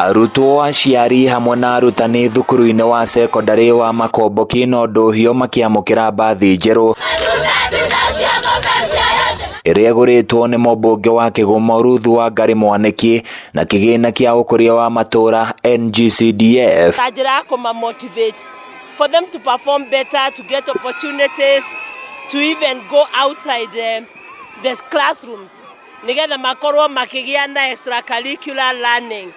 Arutwo, aciari hamwe na arutani thukuru-inĩ wa cekondarĩ wa Makomboki na Ndũhiũ makĩamũkĩra mbathi njerũ ĩrĩa ĩgũrĩtwo nĩ mũmbunge wa Kĩgumo Ruth Wangari Mwaniki na kĩgĩna kĩa ũkũria wa matũũra NGCDF. Ta njĩra ya kũma motivate for them to perform better, to get opportunities to even go outside the classrooms, nigetha makorwo makĩgĩa na extracurricular learning,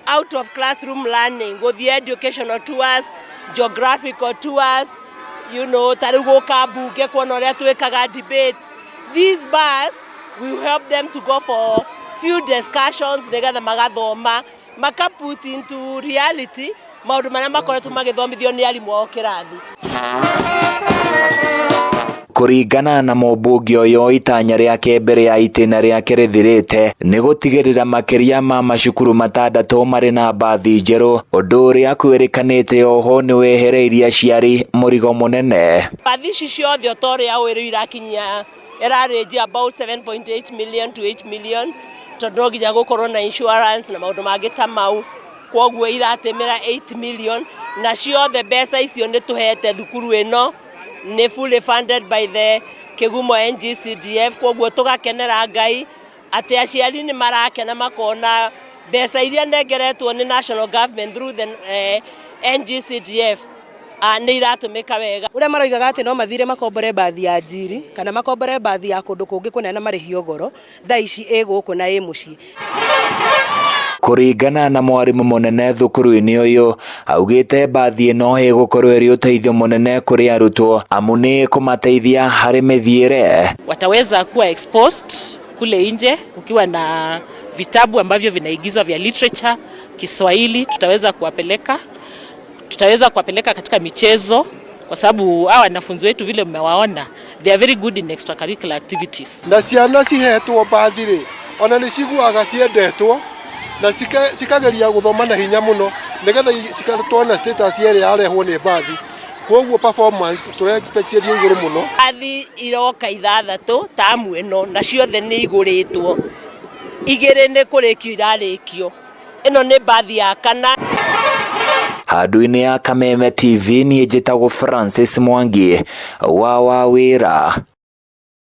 out of classroom learning, gũthiĩ educational tours, geographical tours, ta rĩu gũka mbunge kuona ũrĩa twĩkaga debate. These bus will help them to go for few discussions, nigetha magathoma, maka put into reality maũndũ marĩa makoretwo magĩthomithio nĩ arimũ ao kĩrathi. Kũringana na mũmbunge ũyũ, itanya rĩake mbere ya itĩna rĩake rĩthirĩte nĩ gũtigĩrĩra makĩria ma macukuru matandatũ marĩ na mbathi njerũ, ũndũ ũrĩa kwĩrĩkanĩte oho nĩ wehereirie aciari mũrigo mũnene. Mbathi ici ciothe, o ta ũrĩa ũĩ, rĩu irakinyia ĩrarĩnjia about 7.8 million to 8 million, tondũ no nginya gũkorwo na insurance na maũndũ mangĩ ta mau. Kwoguo iratĩmĩra 8 million, na ciothe mbeca icio nĩ tũhete thukuru ĩno, nĩ fully funded by the Kĩgumo NGCDF. Kwoguo tũgakenera Ngai atĩ aciari nĩ marakena makona mbeca iria nengeretwo nĩ national government through the NGCDF nĩ iratũmĩka wega. Ũrĩa maroigaga atĩ no mathire makombore mbathi ya Njiri kana makombore mbathi ya kũndũ kũngĩ kũnene marĩhio goro, thaa ici ĩ gũkũ na ĩ mũciĩ. Kũringana na mwarimũ mũnene thukuru-inĩ ũyũ, augĩte mbathi ĩno ĩgũkorwo ĩrĩ ũteithio mũnene kũrĩ arutwo, amu nĩ ĩkũmateithia harĩ mĩthiĩre. Wataweza kuwa exposed kule nje kukiwa na vitabu ambavyo vinaigizwa vya literature Kiswahili, tutaweza kuwapeleka katika michezo kwa sababu hawa wanafunzi wetu, vile mmewaona, they are very good in extracurricular activities. Na ciana cihetwo mbathi rĩ, ona nĩ ciguaga ciendetwo na cikageria gũthoma na hinya mũno nĩgetha cigatwo na status ĩrĩa yarehwo nĩ mbathi. Koguo performance tũra expect ĩthiĩ igũrũ mũno. Mbathi iroka ithathatũ tamu ĩno, na ciothe nĩ igũrĩtwo, igĩrĩ nĩ kũrĩkio irarĩkio, ĩno nĩ mbathi ya kana. Handũ-inĩ ya Kameme TV, niĩ njĩtagwo Francis Mwangi wa Wawĩra.